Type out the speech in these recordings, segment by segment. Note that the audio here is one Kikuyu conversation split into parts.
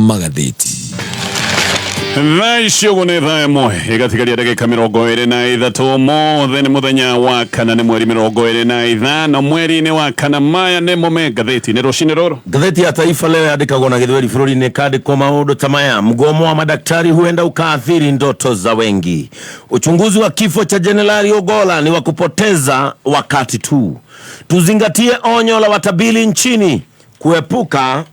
Magathĩti. Thaa ici ũguo nĩ thaa ĩmwe ĩgatigaria ndagĩka 23. Mothe nĩ mũthenya wa kana, nĩ mweri 25 mweri-inĩ wa kana. Maya nĩmo me ngathĩti-inĩ rũcinĩ rũrũ. Gazeti ya Taifa Leo yandĩkagwo na Gĩthweri bũrũri-inĩ ĩkandĩkwo maũndũ ta maya: mgomo wa madaktari huenda ukaathiri ndoto za wengi, uchunguzi wa kifo cha Jenerali Ogola ni wa kupoteza wakati tu, tuzingatie onyo la watabiri nchini kuepuka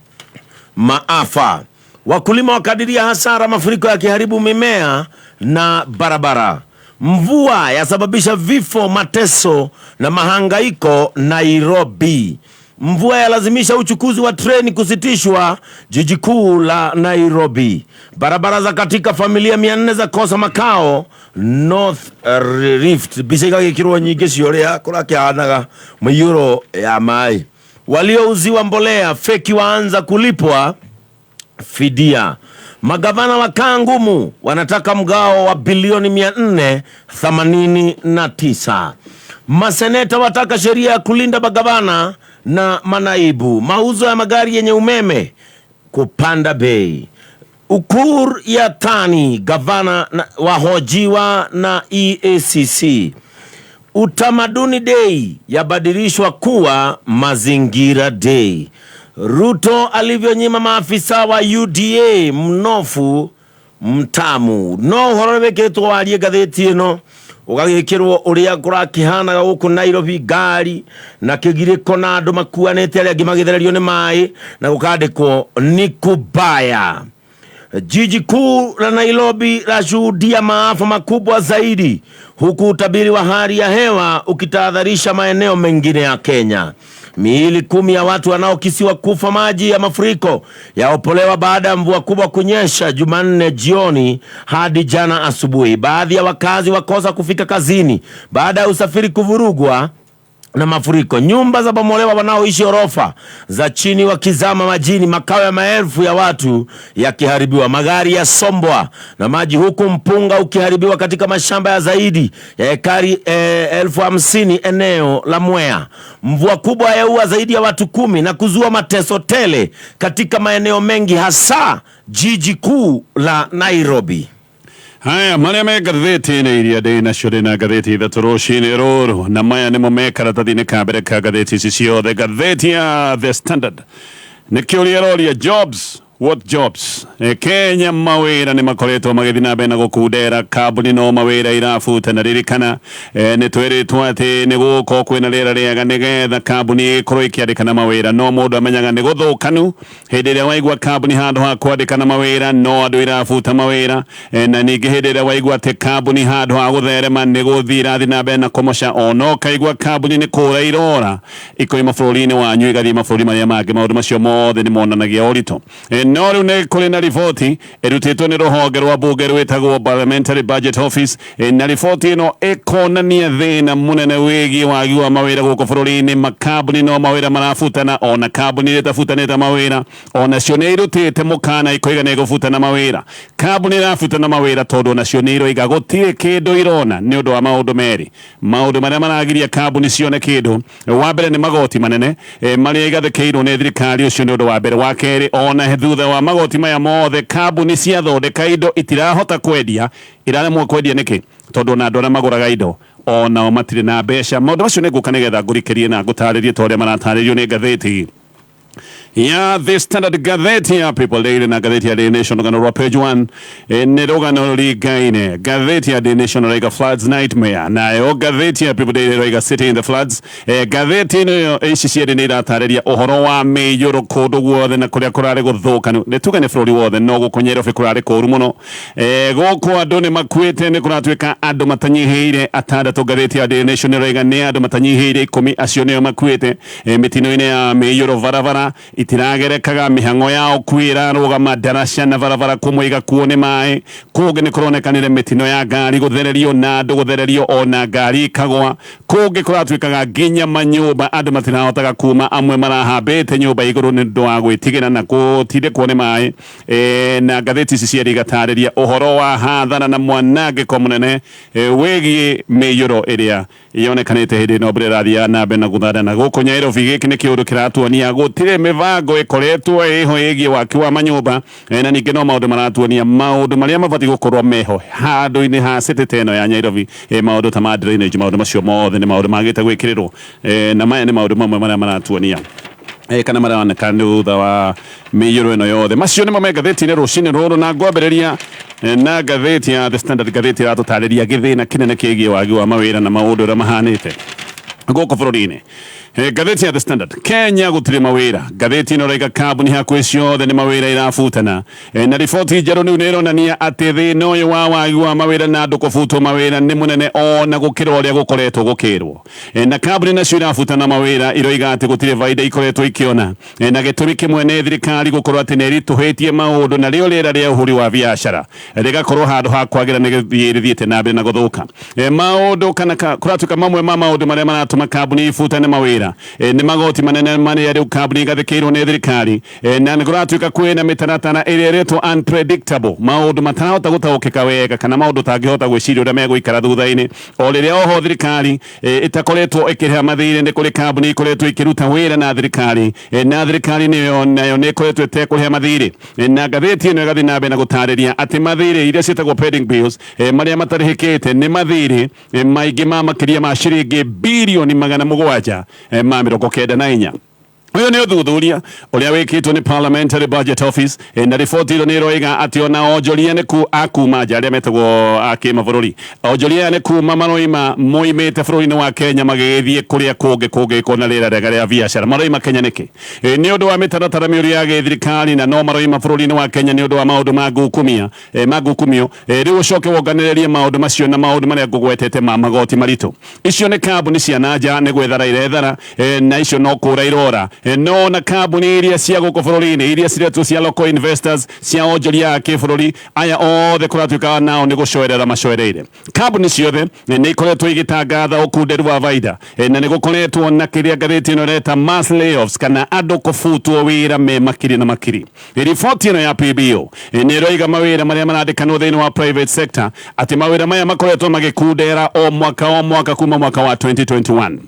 maafa, wakulima wakadiria hasara mafuriko yakiharibu mimea na barabara, mvua yasababisha vifo, mateso na mahangaiko Nairobi. Mvua yalazimisha uchukuzi wa treni kusitishwa jiji kuu la Nairobi. Barabara za katika familia 400 za kosa makao North Rift. Mbica igagĩkĩrwo nyingĩ cia ũrĩa kũrakĩhanaga mĩiyũro ya maĩ. Waliouziwa mbolea feki waanza kulipwa fidia. Magavana wa kaa ngumu wanataka mgao wa bilioni 489. Maseneta wataka sheria ya kulinda magavana na manaibu. Mauzo ya magari yenye umeme kupanda bei. Ukur ya tani gavana wahojiwa na EACC. Utamaduni Day yabadilishwa kuwa Mazingira Day. Ruto alivyonyima maafisa wa UDA mnofu mtamu. No ũhoro wĩkĩrĩtwo warie ngathĩti ĩno ũgagĩkĩrwo ũrĩa kũrakĩhanaga gũkũ Nairobi, ngari na kĩgirĩko na andũ makuanĩte, arĩa angĩ magĩthererio nĩ maĩ, na gũkandĩkwo ni kubaya. Jiji kuu la Nairobi lashuhudia maafa makubwa zaidi, huku utabiri wa hali ya hewa ukitahadharisha maeneo mengine ya Kenya. Miili 10 ya watu wanaokisiwa kufa maji ya mafuriko yaopolewa baada ya mvua kubwa kunyesha Jumanne jioni hadi jana asubuhi. Baadhi ya wakazi wakosa kufika kazini baada ya usafiri kuvurugwa na mafuriko. Nyumba za bomolewa, wanaoishi orofa za chini wakizama majini, makao ya maelfu ya watu yakiharibiwa, magari yasombwa na maji, huku mpunga ukiharibiwa katika mashamba ya zaidi ya ekari 50,000 eneo la Mwea. Mvua kubwa yaua zaidi ya watu 10 na kuzua mateso tele katika maeneo mengi, hasa jiji kuu la Nairobi. Haya marĩa me ngathĩti-inĩ iria ndĩ nacio, ndĩ na ngathĩti ithatũ rũcinĩ rũrũ, na maya nĩmo me karatathi-inĩ ka mbere ka ngathĩti ici ciothe. Ngathĩti ya The Standard nĩ kĩũria ĩroria, "Jobs, what jobs?" Kenya mawĩra nĩ makoretwo magĩthiĩ na mbere na gũkundera, kambuni no mawĩra irabuta, na ririkana nĩ twĩrĩtwo atĩ nĩ gũgũkorwo kwĩna rĩera rĩega nĩgetha kambuni ĩkorwo ĩkĩandĩkana mawĩra, no mũndũ amenyaga nĩ gũthũkanu hĩndĩ ĩrĩa waigua kambuni handũ ha kwandĩkana mawĩra no andũ irabuta mawĩra. Na ningĩ hĩndĩ ĩrĩa waigua atĩ kambuni handũ ha gũtherema nĩ gũthiĩ irathiĩ na mbere na kũmoca, ona ũkaigua kambuni nĩ kũra irora ikoima bũrũri-inĩ wanyu igathiĩ mabũrũri marĩa mangĩ, maũndũ macio mothe nĩ monanagia ũritũ. No rĩu nĩ kũrĩ na riboti ĩrutĩtwo nĩ rũhonge rwa mbunge rwĩtagwo Parliamentary Budget Office, na riboti ĩno ĩkonania thĩna mũnene wĩgiĩ wagi wa mawĩra gũkũ bũrũri-inĩ. Makambuni no mawĩra marabutana, ona kambuni iria itabutanĩte mawĩra onacio nĩ irutĩte mũkana ikoiga nĩ ĩgũbutana mawĩra. Kambuni irabutana mawĩra tondũ onacio nĩ iroiga gũtirĩ kĩndũ irona, nĩ ũndũ wa maũndũ merĩ. Maũndũ marĩa maragiria kambuni cione kĩndũ, wa mbere nĩ magoti manene marĩa igathĩkĩirwo nĩ thirikari, ũcio nĩ ũndũ wa mbere. Wa kerĩ, ona thutha wa magoti maya mothe, kambuni ciathondeka indo itirahota kwendia. Iraremwo kwendia nĩkĩ? Tondũ ona andũ arĩa magũraga indo onao matirĩ na mbeca. Maũndũ macio nĩ ngũka nĩgetha ngũrikĩrie na ngũtarĩrie ta ũrĩa maratarĩrio nĩ ngathĩti ya The Standard. Ngathĩti ya People Daily na ngathĩti ya Daily Nation, rũgano rwa page 1 nĩ rũgano rũringaine. Ngathĩti ya Daily Nation raiga "Floods Nightmare", nayo ngathĩti ya People Daily raiga "City in the Floods". Ngathĩti ĩno ici cierĩ nĩ iratarĩria ũhoro wa mĩiyũro kũndũ guothe na kũrĩa kũrarĩ gũthũkanu. Nĩ tuge nĩ bũrũri wothe, no gũkũ Nyairobi kũrarĩ kũũru mũno. Gũkũ andũ nĩ makuĩte, nĩ kũratuĩka andũ matanyihĩire atandatũ. Ngathĩti ya Daily Nation ĩroiga nĩ andũ matanyihĩire 10, acio nĩo makuĩte mĩtino-inĩ ya mĩiyũro. Barabara itiragerekaga, mĩhang'o ya ũkuui ĩrarũgama, ndaraca na barabara kũmwe igakuo nĩ maĩ. Kũngĩ nĩ kũronekanire mĩtino ya ngari gũthererio na andũ gũthererio, ona ngari ikagwa. Kũngĩ kũratuĩkaga nginya manyũmba andũ matirahotaga kuma, amwe marahambĩte nyũmba igũrũ nĩ ũndũ wa gwĩtigĩra na gũtindĩkwo nĩ maĩ. Na ngathĩti ici cierĩ igatarĩria ũhoro wa hathara na mwanangĩko mũnene wĩgiĩ mĩiyũro ĩrĩa Yonekanĩte hĩndĩ ĩno mbura ĩrathiĩ na mbere na gũthandana gũkũ Nyairobi. Gĩkĩ nĩ kĩũndũ kĩratuonia gũtirĩ mĩbango ĩkoretwo ĩho ĩgiĩ waki wa manyũmba, na ningĩ no maũndũ maratuonia maũndũ marĩa mabatiĩ gũkorwo meho handũ-inĩ ha city ta ĩno ya Nyairobi, maũndũ ta ma drainage, maũndũ macio mothe nĩ maũndũ magĩte gwĩkĩrĩrwo, na maya nĩ maũndũ mamwe marĩa maratuonia kana maroneka nĩ thutha wa mĩiyũro ĩno yothe. Macio nĩmo me ngathĩti-inĩ rũcinĩ rũrũ, na ngwambĩrĩria na ngathĩti ya The Standard, ngathĩti ĩratũtarĩria gĩthĩna kĩnene kĩgiĩ wagi wa mawĩra na maũndũ ũrĩa mahanĩte gũkũ bũrũri-inĩ. Ngathĩti ya The Standard, Kenya gũtirĩ mawĩra. Ngathĩti ĩno ĩraiga kambuni hakuhĩ ciothe nĩ mawĩra irabutana. Na riboti njerũ rĩu nĩ ĩronania atĩ thĩna ũyũ wa wagi wa mawĩra na andũ kũbutwo mawĩra nĩ mũnene ona gũkĩra ũrĩa gũkoretwo gũkĩrwo. Na kambuni nacio irabutana mawĩra iroiga atĩ gũtirĩ baida ikoretwo ikĩona. Na gĩtũmi kĩmwe nĩ thirikari gũkorwo atĩ nĩ ĩritũhĩtie maũndũ, narĩo rĩera rĩa ũhũri wa biacara rĩgakorwo handũ ha kwagĩra nĩ gĩthiĩ rĩthiĩte na mbere na gũthũka. Maũndũ kana kũratuĩka mamwe ma maũndũ marĩa maratũma kambuni ibutane mawĩra nĩ magoti manene marĩa rĩu kambuni igathĩkĩirwo nĩ thirikari, na nĩ kũratuĩka kwĩna mĩtaratara ĩrĩa ĩretwo unpredictable, maũndũ matarahota gũtaũkĩka wega kana maũndũ ũtangĩhota gwĩciria ũrĩa megũikara thutha-inĩ. O rĩrĩa oho thirikari ĩtakoretwo ĩkĩrĩha mathirĩ, nĩ kũrĩ kambuni ikoretwo ikĩruta wĩra na thirikari, na thirikari nĩyo nayo nĩ ĩkoretwo ĩtekũrĩha mathirĩ. Na ngathĩti ĩno ĩgathiĩ na mbere na gũtarĩria atĩ mathirĩ iria ciĩtagwo pending bills, marĩa matarĩhĩkĩte, nĩ mathirĩ maingĩ ma makĩria ma ciringi 794 bilioni. Ũyũ nĩ ũthuthuria ũrĩa wĩkĩtwo nĩ Parliamentary Budget Office, na riboti ĩno nĩ ĩroiga atĩ ona onjoria nĩ ku a kuma nja arĩa metagwo a kĩmabũrũri, onjoria aya nĩ kuma maroima moimĩte bũrũri-inĩ wa Kenya magĩgĩthiĩ kũrĩa kũngĩ kũngĩkorwo na rĩera rĩega rĩa biacara. Maroima Kenya nĩkĩ? Nĩ ũndũ wa mĩtaratara mĩũru ya gĩthirikari, na no maroima bũrũri-inĩ wa Kenya nĩ ũndũ wa maũndũ ma ngukumia, ma ngukumio. Rĩu ũcoke wonganĩrĩrie maũndũ macio na maũndũ marĩa ngũgwetete ma magoti maritũ. Icio nĩ kambuni cia nanja nĩ gwethara irethara, na icio no kũra irora. No na kambuni iria cia gũkũ bũrũri-inĩ iria ciretwo cia local investors, cia onjoria a kĩbũrũri, aya othe kũratuĩka nao nĩ gũcoerera macoereire. Kambuni ciothe nĩ ikoretwo igĩtangatha ũkunderu wa baida, na nĩ gũkoretwo na kĩrĩa ngathĩti ĩno ĩreta mass layoffs, kana andũ kũbutwo wĩra me makiri na makiri. Riboti ĩno ya PBO nĩ ĩroiga mawĩra marĩa marandĩkanwo thĩinĩ wa private sector, atĩ mawĩra maya makoretwo magĩkundera o mwaka o mwaka kuma mwaka wa 2021.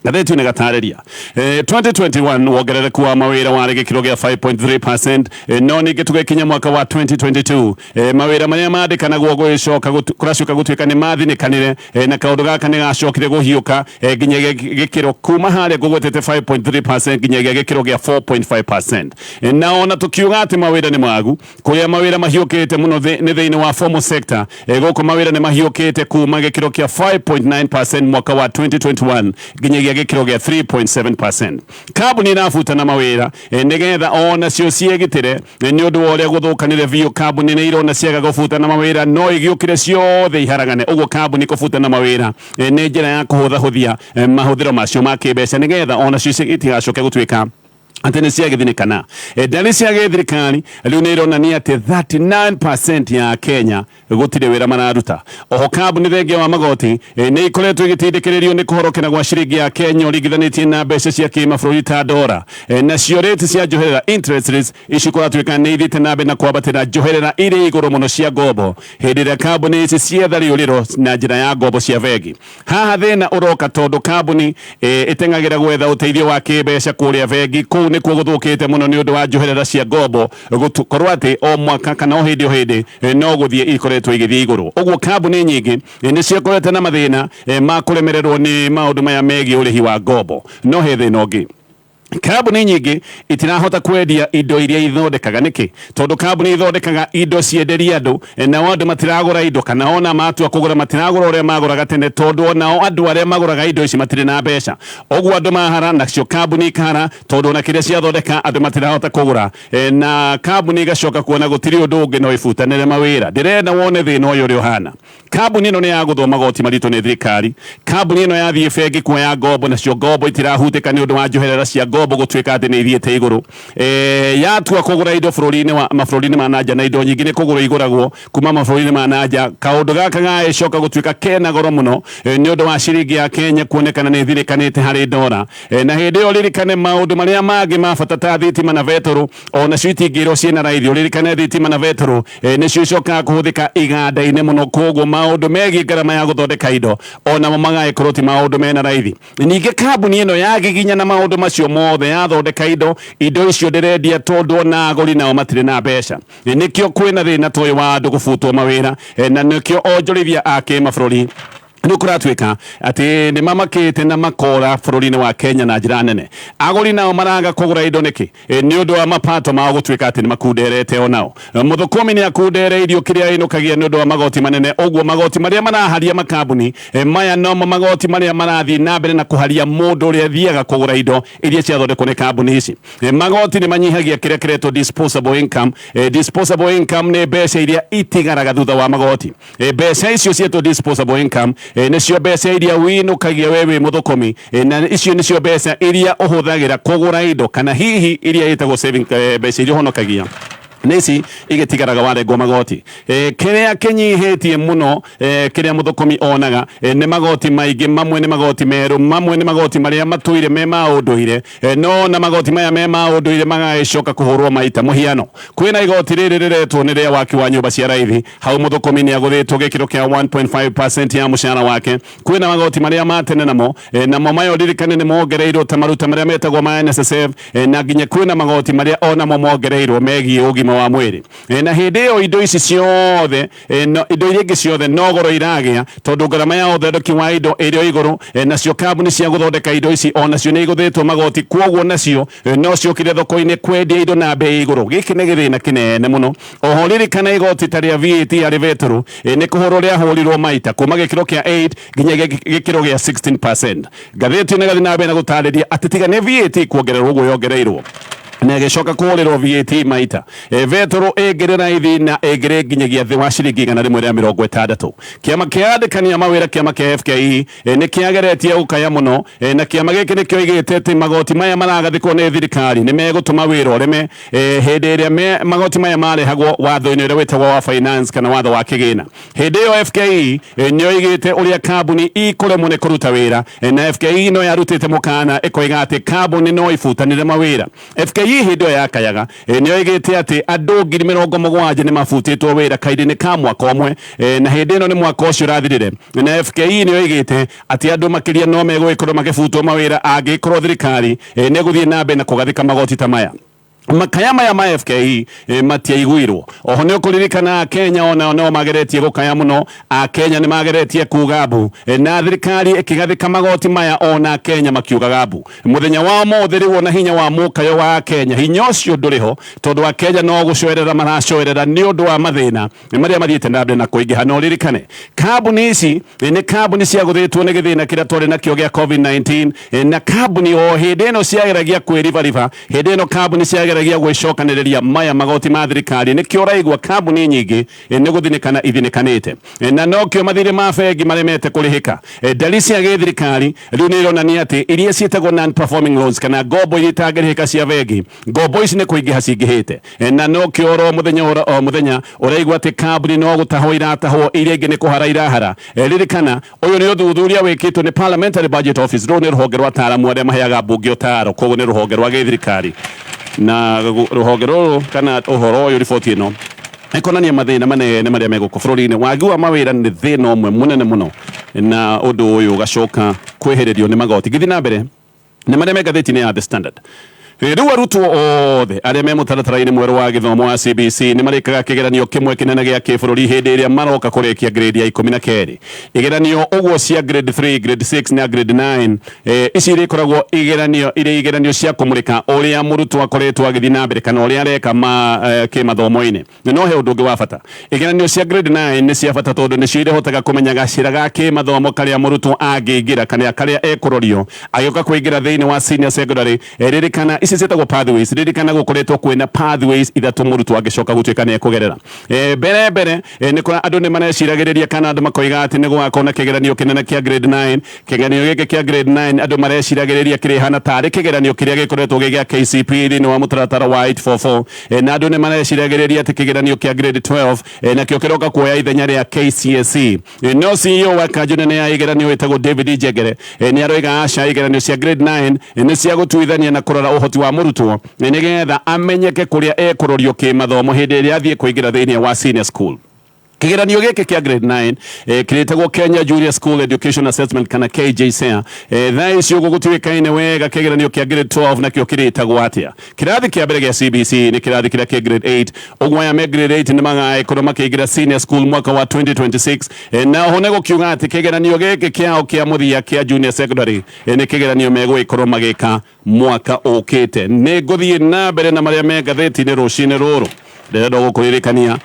Ngathĩti ĩno ĩgatarĩria, 2021 wongerereku wa mawĩra warĩ gĩkĩro gĩa 5.3%, no ningĩ tũgĩkinya mwaka wa 2022, mawĩra marĩa mandĩkanagwo gũgĩcoka kũracoka gũtuĩka nĩ mathinĩkanire, na kaũndũ gaka nĩ gacokire kũhiũka, nginya gĩkĩro kuma harĩa ngũgwetete 5.3% nginyagia gĩkĩro gĩa 4.5%. Na ona tũkiuga atĩ mawĩra nĩ magu, kũrĩa mawĩra mahiũkĩte mũno nĩ thĩinĩ wa formal sector. Gũkũ mawĩra nĩ mahiũkĩte kuma gĩkĩro kĩa 5.9% mwaka wa 2021 nginyagia gĩkĩro gĩa 3.7%. Kambuni irabutana mawĩra, nĩgetha ona cio ciĩgitĩre, nĩ ũndũ wa ũrĩa gũthũkanire biũ. Kambuni nĩ irona ciaga gũbutana mawĩra no igĩũkire ciothe iharagane. Ũguo kambuni kũbutana mawĩra nĩ njĩra ya kũhũthahũthia mahũthĩro macio ma kĩmbeca, nĩgetha onacio itigacoke gũtuĩka atĩ nĩ ciagĩthinĩkana. Ndari cia gĩthirikari rĩu nĩ ironania atĩ 39% ya Kenya gũtirĩ wĩra mararuta. Oho kambuni, thengia wa magoti, nĩ ikoretwo igĩtindĩkĩrĩrio nĩ kũhorokera gwa ciringi ya Kenya ũringithanĩtie na mbeca cia kĩmabũrũri ta ndora. Nacio rate cia njoherera, interest rates, ici kũratuĩka nĩ ithiĩte na mbere na kwambatĩra, njoherera irĩ igũrũ mũno cia ngombo hĩndĩ ĩrĩa kambuni ici cietha rĩũrĩro na njĩra ya ngombo cia bengi. Haha thĩna ũroka tondũ kambuni ĩteng'agĩra gwetha ũteithio wa kĩmbeca kũrĩa bengi. Kũu nĩkuo gũthũkĩte mũno nĩ ũndũ wa njoherera cia ngombo gũkorwo atĩ o mwaka kana o hĩndĩ o hĩndĩ, no gũthiĩ ikoretwo igĩthiĩ igũrũ. Ũguo kambuni nyingĩ nĩ ciakorete na mathĩna ma kũremererwo nĩ maũndũ maya megiĩ ũrĩhi wa ngombo. No he thĩna ũngĩ, kambuni nyingĩ itirahota kwendia indo iria ithondekaga. Nĩkĩ? Tondũ kambuni ithondekaga indo cienderie andũ, nao andũ matiragũra indo, kana ona matua kũgũra matiragũra ũrĩa magũraga tene, tondũ onao andũ arĩa magũraga indo ici matirĩ na mbeca. Ũguo andũ mahara, nacio kambuni ikahara, tondũ ona kĩrĩa ciathondeka andũ matirahota kũgũra. Na kambuni igacoka kuona gũtirĩ ũndũ ũngĩ no ibutanĩre mawĩra. Ndĩrenda wone thĩna ũyũ ũrĩa ũhana. Kambuni ĩno nĩ yagũthwo magoti maritũ nĩ thirikari. Kambuni ĩno yathiĩ bengi kuoya ngombo, nacio ngombo itirahutĩka nĩ ũndũ wa njoherera cia ngombo gũtuĩka atĩ nĩ ithiĩte igũrũ. Yatua kũgũra indo bũrũri-inĩ wa mabũrũri-inĩ ma nanja, na indo nyingĩ nĩ kũgũrwo igũragwo kuma mabũrũri-inĩ ma nanja, kaũndũ gaka gagĩcoka gũtuĩka kena goro mũno, nĩ ũndũ wa ciringi ya Kenya kuonekana nĩ ĩthirĩkanĩte harĩ ndora. Na hĩndĩ ĩyo ririkane maũndũ marĩa mangĩ ma bata ta thitima na betũrũ onacio itingĩrwo ciĩna raithi. Ũririkane thitima na betũrũ, nĩcio icokaga kũhũthĩka iganda-inĩ mũno, koguo maũndũ Maũndũ megiĩ ngarama ya gũthondeka indo onamo magagĩkorwo ti maũndũ mena raithi. Ningĩ kambuni ĩno yagiginya na maũndũ macio mothe yathondeka indo, indo icio ndĩrendia tondũ ona agũri nao matirĩ na mbeca. Nĩkĩo kwĩna thĩna ta ũyũ wa andũ gũbutwo mawĩra, na nĩkĩo onjorithia a kĩmabũrũri nĩ kũratuĩka atĩ nĩ mamakĩte na makora bũrũri-inĩ wa Kenya na njĩra nene. Agũri nao maraga kũgũra indo nĩkĩ? Nĩ ũndũ wa mapato mao gũtuĩka atĩ nĩ makunderete onao. Mũthũkũmi nĩ akundereirio kĩrĩa ĩnũkagia nĩ ũndũ wa magoti manene. Ũguo magoti marĩa maraharia makambuni maya nomo magoti marĩa marathiĩ na mbere na kũharia mũndũ ũrĩa thiaga kũgũra indo iria ciathondekwo nĩ kambuni ici. Magoti nĩ manyihagia kĩrĩa kĩretwo disposable income. Disposable income nĩ mbeca iria itigaraga thutha wa magoti. Mbeca icio cietwo disposable income, nĩcio mbeca iria winũkagia we wĩ mũthũkũmi, na icio nĩcio mbeca iria ũhũthagĩra kũgũra indo kana hihi iria ĩtagwo saving, mbeca iria ũhonokagia nĩ ici igĩtigaraga warengwo magoti. Kĩrĩa kĩnyihĩtie mũno kĩrĩa mũthũkũmi onaga nĩ magoti maingĩ. Mamwe nĩ magoti merũ, mamwe nĩ magoti marĩa matũire me ma ũndũire, no na magoti maya me ma ũndũire magagĩcoka kũhũrwo maita. Mũhiano, kwĩna igoti rĩrĩ rĩretwo nĩ rĩa waki wa nyũmba cia raithi. Hau mũthũkũmi nĩ agũthĩtwo gĩkĩro kĩa 1.5% ya mũcara wake. Kwĩna magoti marĩa ma tene namo, namo maya ũririkane nĩ mongereirwo ta maruta marĩa metagwo ma NSSF, na nginya kwĩna magoti marĩa onamo mongereirwo megiĩ ũgima wa mwĩrĩ. Na hĩndĩ ĩyo indo ici ciothe, no, indo iria ingĩ ciothe no goro iragĩa tondũ ngarama ya ũthondeki wa indo ĩrĩ o igũrũ, nacio kambuni cia gũthondeka indo ici onacio nĩ igũthĩtwo magoti, kwoguo nacio no ciũkire thoko-inĩ kwendia indo na bei igũrũ. Gĩkĩ nĩ gĩthĩna kĩnene mũno. Oho ririkana igoti ta rĩa VAT harĩ betũrũ nĩ kũhũrwo rĩahũrirwo maita kuma gĩkĩro kĩa 8 nginya gĩkĩro gĩa 16%. Ngathĩti ĩno ĩgathiĩ na mbere na gũtarĩria atĩ tiga nĩ VAT kuongererwo ũguo yongereirwo na ĩgĩcoka kũhũrĩrwo VAT maita, betũrũ ĩngĩrĩ raithi na ĩngĩrĩ nginyagia thĩ wa ciringi 160. Kĩama kĩa andĩkani a mawĩra, kĩama kĩa FKE, nĩ kĩageretie gũkaya mũno, na kĩama gĩkĩ nĩ kĩoigĩte atĩ magoti maya maragathĩkwo nĩ thirikari nĩ megũtũma wĩra ũreme. Hĩndĩ ĩrĩa magoti maya marehagwo watho-inĩ ũrĩa wĩtagwo wa finance kana watho wa kĩgĩna, hĩndĩ ĩyo FKE nĩ oigĩte ũrĩa kambuni ikũremwo nĩ kũruta wĩra, na FKE no yarutĩte mũkana ĩkoiga atĩ kambuni no ibutanĩre mawĩra. FKE hĩndĩ ĩyo yakayaga nĩ oigĩte atĩ andũ 70,000 nĩ mabutĩtwo wĩra kahinda-inĩ ka mwaka ũmwe, na hĩndĩ ĩno nĩ mwaka ũcio ũrathirire, na FKE nĩ oigĩte atĩ andũ makĩria no megũgĩkorwo makĩbutwo mawĩra angĩkorwo thirikari nĩ ĩgũthiĩ na mbere na kũgathĩka magoti ta maya. Makaya maya ma FKE matiaiguirwo. Oho nĩ ũkũririkana Akenya onao no mageretie gũkaya mũno. Akenya nĩ mageretie kuga mbu, na thirikari ĩkĩgathĩka magoti maya, ona Akenya makiugaga mbu. Mũthenya wa ũmũthĩ rĩu ona hinya wa mũkayo wa Akenya, hinya ũcio ndũrĩ ho tondũ Akenya no gũcoerera maracoerera nĩ ũndũ wa mathĩna marĩa mathiĩte na mbere na kũingĩha. Na ũririkane kambuni ici nĩ kambuni ciagũthĩtwo nĩ gĩthĩna kĩrĩa twarĩ nakĩo gĩa COVID-19, na kambuni o hĩndĩ ĩno ciageragia kwĩribariba, hĩndĩ ĩno kambuni ciageragia gwĩcokanĩrĩria maya magoti ma thirikari, nĩkĩo ũraigua kambuni nyingĩ nĩ gũthinĩkana ithinĩkanĩte, na nokĩo mathirĩ ma bengi maremete kũrĩhĩka. Ndari cia gĩthirikari rĩu nĩ ironania atĩ iria ciĩtagwo non performing loans kana ngombo iria itangĩrĩhĩka cia bengi, ngombo ici nĩ kũingĩha cingĩhĩte, na nokĩo oro mũthenya o mũthenya ũraigua atĩ kambuni no gũtahwo iratahwo, iria ingĩ nĩ kũhara irahara. Ririkana ũyũ nĩ ũthuthuria wĩkĩtwo nĩ Parliamentary Budget Office. Rũrũ nĩ rũhonge rwa ataaramu arĩa maheaga mbunge ũtaaro, koguo nĩ rũhonge rwa gĩthirikari, na rũhonge rũrũ kana ũhoro ũyũ, riboti ĩno ĩkonania mathĩna manene marĩa me gũkũ bũrũri-inĩ. Wagi wa mawĩra nĩ thĩna ũmwe mũnene mũno, na ũndũ ũyũ ũgacoka kwĩhĩrĩrio nĩ magoti. Ngĩthiĩ na mbere nĩ marĩa me ngathĩti-inĩ ya The Standard. Rĩu arutwo othe arĩa me mũtaratara-inĩ mwerũ wa gĩthomo wa CBC nĩ marĩkaga kĩgeranio kĩmwe kĩnene gĩa kĩbũrũri hĩndĩ ĩrĩa maroka kũrĩkia grade ya 12. Igeranio ũguo cia grade 3, grade 6 na grade 9, ici irĩkoragwo igeranio irĩ igeranio cia kũmũrĩka ũrĩa mũrutwo akoretwo agĩthiĩ na mbere kana ũrĩa areka ma kĩmathomo-inĩ. No he ũndũ ũngĩ wa bata, igeranio cia grade 9 nĩ cia bata tondũ nĩcio irĩhotaga kũmenya gacĩra ga kĩmathomo karĩa mũrutwo angĩingĩra kana karĩa ekũrorio agĩũka kũingĩra thĩinĩ wa senior secondary. Ririkana ici ciĩtagwo pathways. Ririkana gũkoretwo kwĩna pathways ithatũ mũrutwo angĩcoka gũtuĩka nĩ ekũgerera. Mbere mbere, nĩ kũra andũ nĩ mareciragĩrĩria kana andũ makoiga atĩ nĩ gũgakorwo na kĩgeranio kĩnene kĩa grade 9. Kĩgeranio gĩkĩ kĩa grade 9 andũ mareciragĩrĩria kĩrĩhana tarĩ kĩgeranio kĩrĩa gĩkoretwo gĩ gĩa KCPE thĩinĩ wa mũtaratara wa 844, na andũ nĩ mareciragĩrĩria atĩ kĩgeranio kĩa grade 12 nakĩo kĩroka kuoya ithenya rĩa KCSE. No CEO wa kanjũ nene ya igeranio ĩtagwo David Njengere nĩ aroiga aca, igeranio cia grade 9 nĩ cia gũtuithania na kũrora ũhoti wa mũrutwo nĩgetha amenyeke kũrĩa ekũrorio kĩmathomo hĩndĩ ĩrĩa athiĩ kũingĩra thĩinĩ wa senior school. Kĩgeranio gĩkĩ kĩa grade 9 kĩrĩtagwo Kenya Junior School Education Assessment kana KJSEA. Thaa ici ũguo gũtuĩkaine wega kĩgeranio kĩa grade 12 nakĩo kĩrĩtagwo atĩa. Kĩrathi kĩa mbere gĩa CBC nĩ kĩrathi kĩrĩa kĩ grade 8. Ũguo aya me grade 8 nĩ magagĩkorwo makĩingĩra senior school mwaka wa 2026. Na oho nĩ gũkiuga atĩ kĩgeranio gĩkĩ kĩao kĩa mũthia kĩa junior secondary nĩ kĩgeranio megũgĩkorwo magĩka mwaka ũkĩte. Nĩ ngũthiĩ na mbere na marĩa me ngathĩti-inĩ rũcinĩ rũrũ. Ndĩrenda gũkũririkania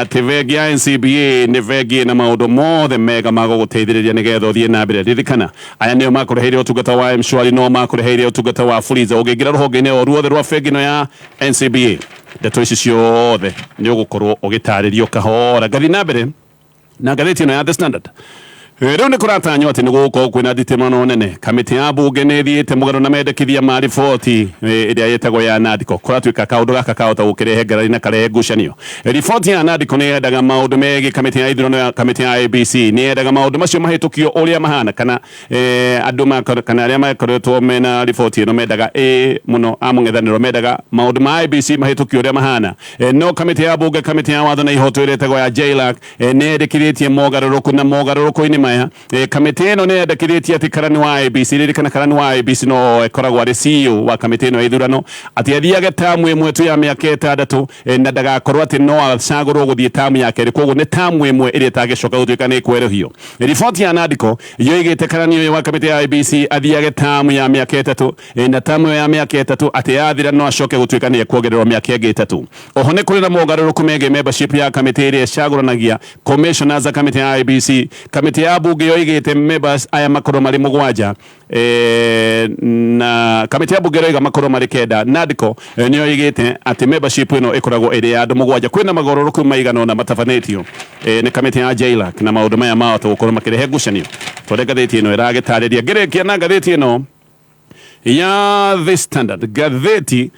atĩ bengi ya NCBA nĩ bengi ĩna maũndũ mothe mega ma gũgũteithĩrĩria nĩgetha ũthiĩ na mbere. Ririkana aya nĩo makũreheire ũtungata wa M-Shwari, no makũreheire ũtungata wa Fuliza. Ũngĩingĩra rũhonge-inĩ o ruothe rwa bengi ĩno ya NCBA, ndeto ici ciothe nĩ ũgũkorwo ũgĩtarĩrio kahora. Ngathiĩ na mbere na ngathĩti ĩno ya The Standard. Rĩu nĩ kũratanywo atĩ nĩ gũgũkorwo kwĩna nditimano nene. Kamĩtĩ ya mbunge nĩ ĩthiĩte mũgarũ na mendekithia ma riboti ĩrĩa ĩtagwo ya NADCO. Kũratuĩka kaũndũ gaka kahota gũkĩrehe ngarari na karehe ngucanio. Riboti ya NADCO nĩ yendaga maũndũ megiĩ kamĩtĩ ya ithurano ya kamĩtĩ ya IEBC nĩ yendaga maũndũ macio mahĩtũkio ũrĩa mahana kana andũ kana arĩa makoretwo mena riboti ĩno mendaga ĩ mũno a mũng'ethanĩro mendaga maũndũ ma IEBC mahĩtũkio ũrĩa mahana. No kamĩtĩ ya mbunge, kamĩtĩ ya watho na ihoto ĩrĩa ĩtagwo ya JLAC nĩ yendekithĩtie mogarũrũku na mogarũrũku-inĩ maya kamĩtĩ ĩno nĩ yendekithĩtie atĩ karani wa IEBC, ririkana karani wa IEBC no ĩkoragwo arĩ CEO wa kamĩtĩ ĩno ya ithurano, atĩ athiage tamu ĩmwe tu ya mĩaka ĩtandatũ na ndagakorwo atĩ no acagũrwo gũthiĩ tamu ya kerĩ, koguo nĩ tamu ĩmwe ĩrĩa ĩtangĩcoka gũtuĩka nĩ ĩkwerũhio. Riboti ya NADCO yoigĩte karani ũyũ wa kamĩtĩ ya IEBC athiage tamu ya mĩaka ĩtatũ na tamu ĩyo ya mĩaka ĩtatũ atĩ yathira no acoke gũtuĩka nĩ ekuongererwo mĩaka ĩngĩ ĩtatũ. Oho nĩ kũrĩ na mogarũrũku megiĩ membership ya kamĩtĩ ĩrĩa ĩcagũranagia commissioners a kamĩtĩ ya IEBC. Kamĩtĩ ya mbunge yoigĩte members aya makorwo marĩ mũgwanja na kamĩtĩ ya mbunge ĩroiga makorwo marĩ kenda. NADCO nĩyo ĩigĩte atĩ membership ĩno ĩkoragwo ĩrĩ ya andũ mũgwanja. Kwĩna mogarũrũku maigana ũna matabanĩtio nĩ kamĩtĩ ya JLAC na maũndũ maya mahota gũkorwo makĩrehe ngucanio ta ũrĩa ngathĩti ĩno ĩragĩtarĩria. Ngĩrĩkia na ngathĩti ĩno ya The Standard, ngathĩti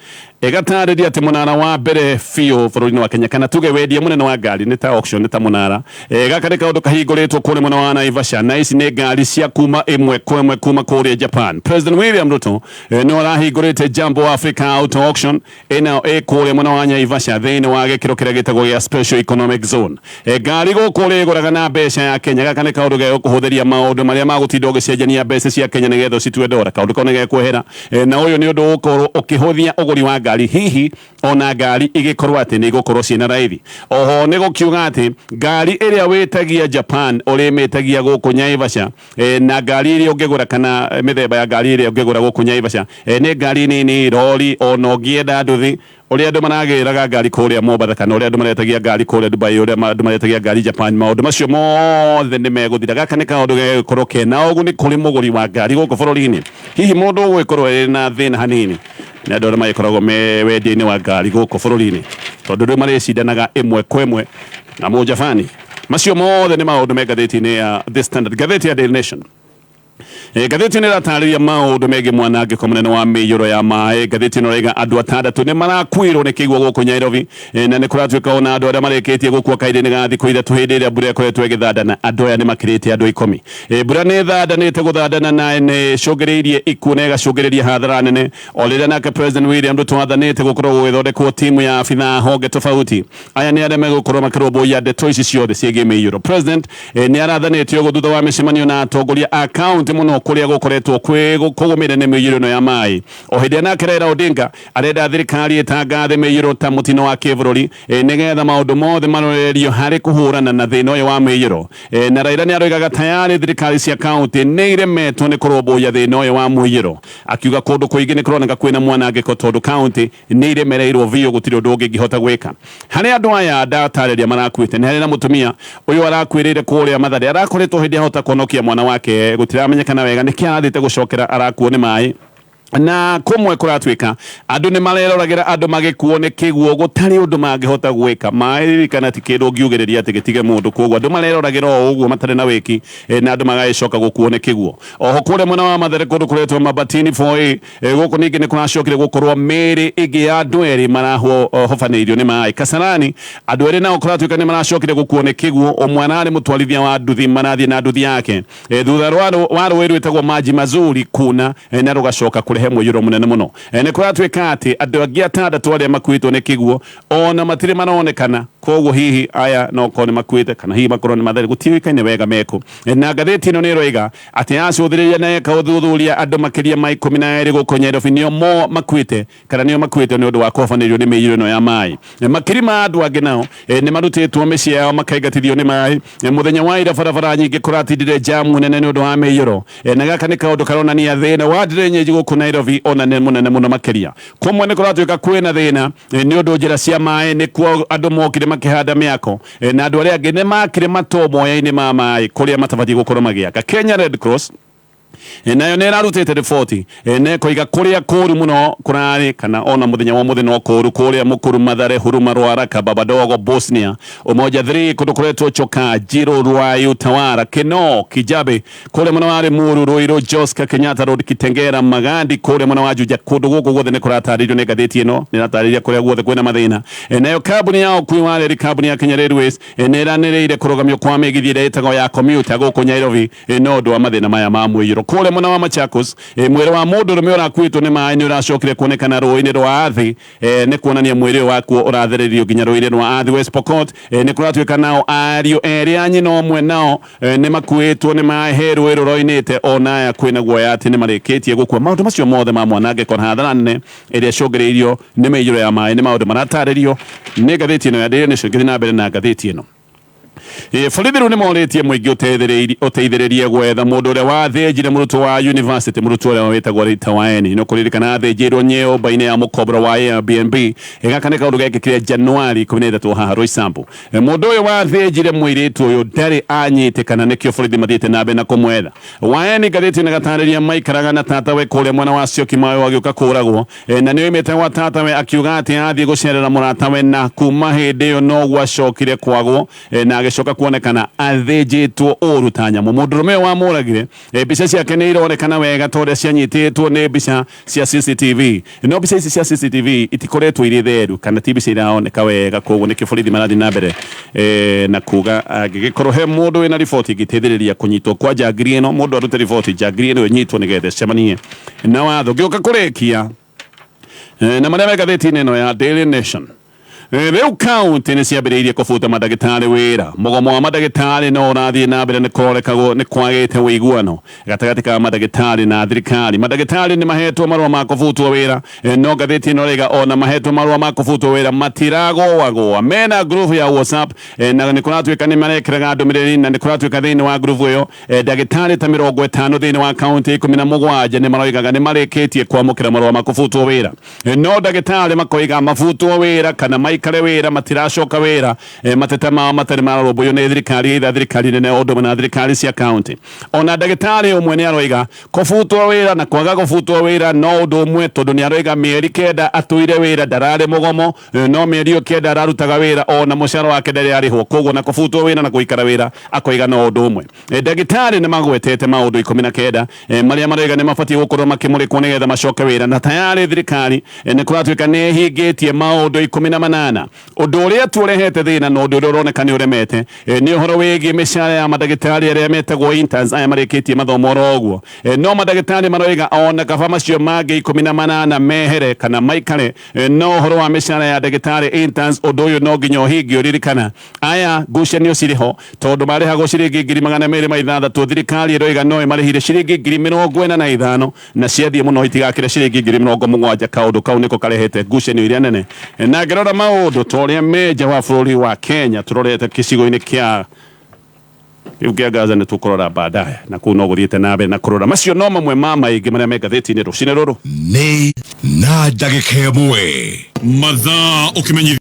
ĩgatarĩria atĩ mũnara wa mbere biũ bũrũri-inĩ wa Kenya, kana tuge wendia mũnene wa ngari nĩ ta auction, nĩ ta mũnara. Gaka nĩ kaũndũ kahingũrĩtwo kũrĩa mwena wa Naivasha, na ici nĩ ngari cia kuma ĩmwe kwa ĩmwe kuma kũrĩa Japan. President William Ruto nĩwe ũrahingũrĩte Jambo Africa Auto Auction ĩno ĩ kũrĩa mwena wa Naivasha thĩinĩ wa gĩkĩro kĩrĩa gĩtagwo gĩa Special Economic Zone. Ngari gũkũ ũrĩgũraga na mbeca ya Kenya. Gaka nĩ kaũndũ gegũkũhũthĩria maũndũ marĩa ma gũtinda ũgĩcenjania mbeca cia Kenya nĩgetha ũcitue dora. Kaũndũ kau nĩ gekwehera na ũyũ nĩ ũndũ ũgũkorwo ũkĩhũthia ũgũri wa ngari, hihi ona ngari igĩkorwo atĩ nĩ igũkorwo ciĩna raithi. Oho nĩ gũkiuga atĩ ngari ĩrĩa wĩtagia Japan ũrĩmĩtagia gũkũ Naivasha na ngari ĩrĩa ũngĩgũra kana mĩthemba ya ngari ĩrĩa ũngĩgũra gũkũ Naivasha nĩ ngari nini, rori, ona ũngĩenda nduthi. Ũrĩa andũ maragĩraga ngari kũrĩa Mombatha kana ũrĩa andũ maretagia ngari kũrĩa Dubai, ũrĩa andũ maretagia ngari Japan, maũndũ macio mothe nĩ megũthira. Gaka nĩ kaũndũ gegũkorwo kena ũguni kũrĩ mũgũri wa ngari gũkũ bũrũri-inĩ. Hihi mũndũ ũgũgĩkorwo arĩ na thĩna hanini nĩ andũ arĩa magĩkoragwo me wendia-inĩ wa ngari gũkũ bũrũri-inĩ, tondũ rĩu marĩcindanaga ĩmwe kwa ĩmwe na Mũjapani. Macio mothe nĩ maũndũ me ngathĩti-inĩ ya The Standard. Ngathĩti ya Daily Nation. Ngathĩti ĩno ĩratarĩria maũndũ megiĩ mwanangĩko mũnene wa mĩiyũro ya maĩ. Ngathĩti ĩno ĩraiga andũ atandatũ nĩ marakuirwo nĩ kĩguũ gũkũ Nairobi na nĩ kũratuĩka ona andũ arĩa marĩkĩtie gũkua kahinda-inĩ ga thikũ ithatũ hĩndĩ ĩrĩa mbura ĩkoretwo ĩgĩthandana. Andũ aya nĩ makĩrĩte andũ ikũmi. Mbura nĩ ĩthandanĩte gũthandana na nĩ ĩcũngĩrĩirie ikuũ na ĩgacũngĩrĩria hathara nene. O rĩrĩa nake President William Ruto athanĩte gũkorwo gũgĩthondekwo timu ya abithaa a honge tofauti. Aya nĩ arĩa megũkorwo makĩrũmbũiya ndeto ici ciothe ciĩgiĩ mĩiyũro. President nĩ arathanĩte ũguo thutha wa mĩcemanio na atongoria a kaunti mũno kũrĩa gũkoretwo kwĩ kũgũmĩre nĩ mĩiyũro ĩno ya maĩ. O hĩndĩ ĩrĩa nake Raila Odinga arenda thirikari ĩtangathe mĩiyũro ta mũtino wa kĩbũrũri nĩgetha maũndũ mothe marorerio harĩ kũhũrana na thĩna ũyũ wa mĩiyũro. Na Raila nĩ aroigaga tayarĩ thirikari cia kaunti nĩ iremetwo nĩ kũrũmbũiya thĩna ũyũ wa mũiyũro. Akiuga kũndũ kũingĩ nĩ kũroneka kwĩna mwanangĩko tondũ kaunti nĩ iremereirwo biũ gũtirĩ ũndũ ũngĩ ingĩhota gwĩka. Harĩ andũ aya ndatarĩria marakuĩte nĩ harĩ na mũtumia ũyũ arakuĩrĩire kũrĩa Mathare, arakoretwo hĩndĩ ahota kũhonokia mwana wake, gũtiramenyekana wega nĩkĩ arathiĩte gũcokera arakuo nĩ maĩ. Na kũmwe kũratuĩka andũ nĩ mareroragĩra andũ magĩkuo nĩ kĩguo gũtarĩ ũndũ mangĩhota gwĩka. Maĩ ririkana ti kĩndũ ũngiugĩrĩria atĩ gĩtige mũndũ, koguo andũ mareroragĩra o ũguo matarĩ na wĩki na andũ magagĩcoka gũkuo nĩ kĩguo. Oho kũrĩa mwena wa Mathare kũndũ kũretwo Mabatini 4A gũkũ ningĩ nĩ kũracokire gũkorwo mĩĩrĩ ĩngĩ ya andũ erĩ marahobanĩirio nĩ maĩ. Kasarani andũ erĩ nao kũratuĩka nĩ maracokire gũkuo nĩ kĩguo, ũmwe ararĩ mũtwarithia wa nduthi marathiĩ na nduthi yake thutha wa rũĩ rwĩtagwo Maji Mazuri kuna na rũgacoka kũrehe mũiyũro mũnene mũno. Nĩ kũratuĩka atĩ andũ angĩ atandatũ arĩa makuĩtwo nĩ kĩguo ona matirĩ maronekana. Koguo hihi aya no korwo nĩ makuĩte kana hihi makorwo nĩ mathere, gũtiũĩkaine wega mekũ. Na ngathĩti ĩno nĩ ĩroiga atĩ yacũthĩrĩria na eka ũthuthuria, andũ makĩria ma 12 gũkũ Nairobi nĩo mo makuĩte kana nĩo makuĩte nĩ ũndũ wa kũhobanĩrio nĩ mĩiyũro ĩno ya maĩ. Makiri ma andũ angĩ nao nĩ marutĩtwo mĩciĩ yao makaingatithio nĩ maĩ. Mũthenya wa ira barabara nyingĩ kũratindire jamu nene nĩ ũndũ wa mĩiyũro. Na gaka nĩ kaũndũ karonania thĩna wa drainage gũkũ Nairobi ona nĩ mũnene mũno makĩria. Kũmwe nĩ kũratuĩka kwĩna thĩna nĩ ũndũ njĩra cia maĩ nĩkuo andũ mokire makĩhanda mĩako, na andũ arĩa angĩ nĩ makire matomoya-inĩ ma maĩ kũrĩa matabatiĩ gũkorwo magĩaka. Kenya Red Cross nayo nĩ ĩrarutĩte riboti na ĩkoiga kũrĩa kũru mũno kũrarĩ kana ona mũthenya wa mũthĩ no kũru kũrĩa Mukuru, Mathare, Huruma, Ruaraka, Babadogo, Bosnia, Umoja 3, kũndũ kũretwo Choka, Njiru, Ruai, Utawara, Kinoo, Kijabe, kũrĩa mwena wa Limuru, Ruiru, Joska, Kenyatta Road, Kitengera, Magandi, kũrĩa mwena wa Juja. Kũndũ gũkũ guothe nĩ kũratarĩrio nĩ ngathĩti ĩno, nĩ ĩratarĩria kũrĩa guothe kwĩna mathĩna. Nayo kambuni ya ũkui wa reri, kambuni ya Kenya Railways, nĩ ĩranĩrĩire kũrũgamio kwa mĩgithi ĩrĩa ĩtagwo ya commuter gũkũ Nairobi no ũndũ wa mathĩna maya ma mũiyũro. Kũrĩa mwena wa Machakos, mwĩrĩ wa mũndũrũme ũrakuĩtwo nĩ maĩ nĩ ũracokire kuonekana rũĩ-inĩ rwa Athi. Nĩ kuonania mwĩrĩ ũyũ wakuo ũrathereirio nginya rũĩ-inĩ rwa Athi. West Pokot, nĩ kũratuĩka nao ariũ erĩ a nyina ũmwe nao nĩ makuĩtwo nĩ maĩ he rũĩ rũroinĩte, ona aya kwĩna guoya atĩ nĩ marĩkĩtie gũkua. Maũndũ macio mothe ma mwanangĩko na hathara nene ĩrĩa ĩcũngĩrĩirio nĩ mĩiyũro ya maĩ nĩ maũndũ maratarĩrio nĩ ngathĩti ĩno ya Daily Nation. Ngĩthiĩ na mbere na ngathĩti ĩno, borithi rĩu nĩ morĩtie mũingĩ ũteithĩrĩrie gwetha mũndũ ũrĩa wathĩnjire mũrutwo wa university, mũrutwo ũrĩa wĩtagwo Rita Waeni. No kũririkana athĩnjĩirwo nyũmba-inĩ ya mũkomboro wa Airbnb. Gaka nĩ kaũndũ gekĩkire Januari 13 haha Roysambu. Mũndũ ũyũ wathĩnjire mũirĩtu ũyũ ndarĩ anyitĩkana, nĩkĩo borithi mathiĩte na mbere na kũmwetha. Waeni, ngathĩti ĩno ĩgatarĩria, maikaraga na tatawe kũrĩa mwena wa Syokimau agĩũka kũragwo, na nĩ oimĩte gwa tatawe akiuga atĩ athiĩ gũcerera mũratawe, na kuma hĩndĩ ĩyo noguo acokire kwagwo, na agĩcoka kuonekana athĩnjĩtwo ũru ta nyamũ. Mũndũrũme ũyũ wamũragire, mbica ciake nĩ ironekana wega ta ũrĩa cianyitĩtwo nĩ mbica cia CCTV, no mbica ici cia CCTV itikoretwo irĩ theru kana ti mbica iraoneka wega. Koguo nĩkĩo borithi marathiĩ na mbere na kuga angĩgĩkorwo he mũndũ wĩna riboti ĩngĩteithĩrĩria kũnyitwo kwa njangiri ĩno, mũndũ arute riboti, njangiri ĩno ĩnyitwo nĩgetha ĩcemanie na watho. Ngĩũka kũrĩkia na marĩa me ngathĩti-inĩ ĩno ya Daily Nation, rĩu kaunti nĩ ciambĩrĩirie kũbuta mandagĩtarĩ wĩra. Mũgomo wa mandagĩtarĩ no ũrathiĩ na mbere, nĩ kũrorekagwo nĩ kwagĩte ũiguano gatagatĩ ka mandagĩtarĩ na thirikari. Mandagĩtarĩ nĩ mahetwo marũa ma kũbutwo wĩra, no ngathĩti ĩno rĩga ona mahetwo marũa ma kũbutwo wĩra matiragũagũa. Mena group ya WhatsApp, na nĩ kũratuĩka nĩ marekĩraga ndũmĩrĩri, na nĩ kũratuĩka thĩinĩ wa group ĩyo ndagĩtarĩ ta 50 thĩinĩ wa kaunti 17 nĩ maroigaga nĩ marĩkĩtie kwamũkĩra marũa ma kũbutwo wĩra. No ndagĩtarĩ makoiga mabutwo wĩra kana maikare wĩra matiracoka wĩra. Mateta mao matarĩ mararũmbũiyo nĩ thirikari, either thirikari nene o ũndũ ũmwe na thirikari cia kaunti. Ona ndagĩtarĩ ũmwe nĩ aroiga kũbutwo wĩra na kwaga kũbutwo wĩra no ũndũ ũmwe, tondũ nĩ aroiga mĩeri 9 atũire wĩra ndararĩ mũgomo, no mĩeri ĩyo 9 ararutaga wĩra ona mũcara wake ndarĩ arĩhwo. Koguo na kũbutwo wĩra na gũikara wĩra akoiga no ũndũ ũmwe. Ndagĩtarĩ nĩ magwetete maũndũ 19 marĩa maroiga nĩ mabatiĩ gũkorwo makĩmũrĩkwo nĩgetha macoke wĩra, na tayarĩ thirikari nĩ kũratuĩka nĩ ĩhingĩtie maũndũ 18. Ũndũ ũrĩa tu ũrehete thĩna na ũndũ ũrĩa ũroneka nĩ ũremete nĩ ũhoro wĩgiĩ mĩcara ya mandagĩtarĩ arĩa metagwo interns, aya marĩkĩtie mathomo oro ũguo. No mandagĩtarĩ maroiga ona kaba macio mangĩ 18 mehere kana maikare, no ũhoro wa mĩcara ya ndagĩtarĩ interns, ũndũ ũyũ no nginya ũhingio. Ririkana aya ngucanio cirĩ ho tondũ marĩhagwo ciringi 206,000, thirikari ĩroiga no ĩmarĩhire ciringi 45,000, na ciathiĩ mũno itigakĩre ciringi 70,000. Kaũndũ kau nĩko karehete ngucanio iria nene. Na ngĩrora maũndũ ta ũrĩa me nja wa bũrũri wa Kenya, tũrorete gĩcigo-inĩ kĩa rĩu kĩa Gaza, nĩ tũkũrora baadaye, na kũu no gũthiĩte na mbere na kũrora. Macio no mamwe ma maingĩ marĩa me ngathĩti-inĩ rũcinĩ rũrũ. Nĩ na ndagĩka 1. Mathaa ũkĩmenyithia.